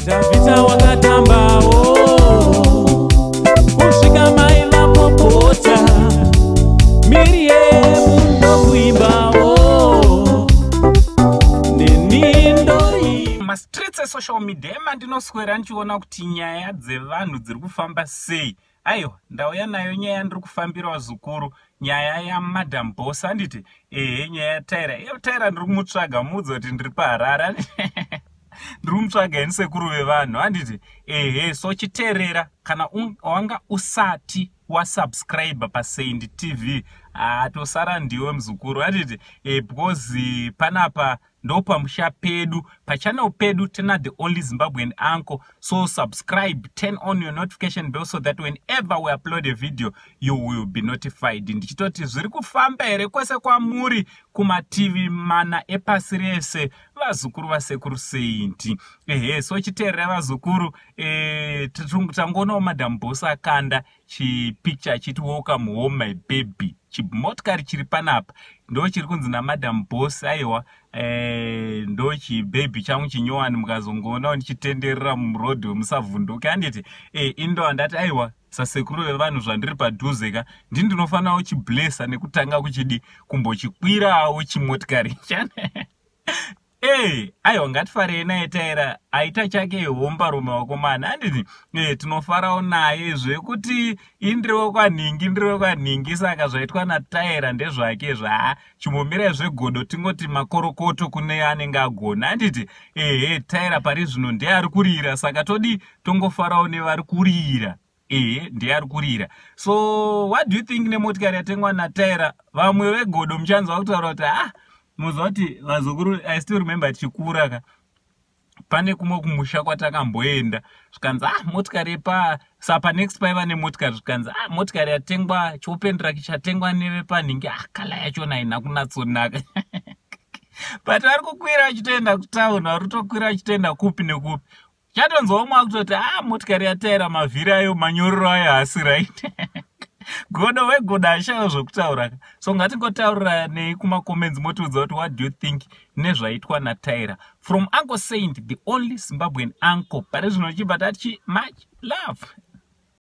Dhavhidha wakatambawo kusvika mai vapopota, Miriyemu ndokuimbawo neni ndori Mastreets esocial media emandinoswera ndichiona kuti nyaya dzevanhu dziri kufamba sei. Aiwa, ndauya nayo nyaya ndiri kufambira vazukuru, nyaya yaMadam Boss, handiti? Ehe, nyaya yaTaira. Iyo Taira ndiri kumutsvaga, muudze kuti ndiri paHarare, ndiri kumutsvaga ini sekuru vevanhu, handiti? Ehe, so chiteerera, kana wanga usati wasubscribe paSaint TV, atosara ndiwe muzukuru, handiti? Because panapa ndo pamusha pedu, pachannel pedu tina the only Zimbabwean uncle. So subscribe, turn on your notification bell so that whenever we upload a video you will be notified. Ndichitoti zviri kufamba here kwese kwamuri kumativi mana epasi rese, vazukuru vasekuru Saint? Ehe, so chiteerera vazukuru, tangoonawo Madam Boss akanda chipicture achiti, "Welcome home, my baby." Chimotikari chiri panapa ndo chiri kunzi naMadam Boss, aiwa, ndo chibhebhi changu chinyowani. Mukazongoonawo ndichitenderera murodhi wemusavhunduke, handiti? Indo handati, aiwa, sasekuru vevanhu zvandiri padhuze ka, ndi ndinofanira kuchiblessa nekutanga kuchidi kumbochikwirawo chimotikari. Ei, aiwa, ngatifarei naye Taira, aita chake hombarume wakomana, handiti? Tinofarawo naye zvekuti indiriwo kwanhingi, ndiriwo kwanhingi. Saka zvaitwa naTaira ndezvake zva chimbomirai zvegodo, tingoti makorokoto kune anenge agona, handiti? Ehe, Taira pari zvino ndiye ari kurira, saka todi tongofarawo nevari kurira. Ehe, ndiye ari kurira. So what do you think nemotikari yatengwa naTaira? Vamwe vegodo muchanzwa kutaura kuti, ah, muziva kuti vazukuru, I still remember tichikura ka, pane kumwe kumusha kwatakamboenda, zvikanzi, ah, motikari yepa sapa next paiva nemotikari, zvikanzi, ah, motikari yatengwa, chiopen truck chatengwa nevepanhingi, ah, colour yachona haina kunatsonaka. But vari kukwira vachitoenda kutauni, vari kutokwira vachitoenda kupi nekupi. Chatonzwa umwe akutoti, ah, motikari yaTaira mavhiri ayo, manyorero ayo haasi right. Godo wegodo ashayo zvokutaura. So ngatingotaurira nei kumacomments, motiudza kuti what do you think nezvaitwa naTaira. From Uncle Saint, the only Zimbabwean uncle, pari zvino chibva tati much love.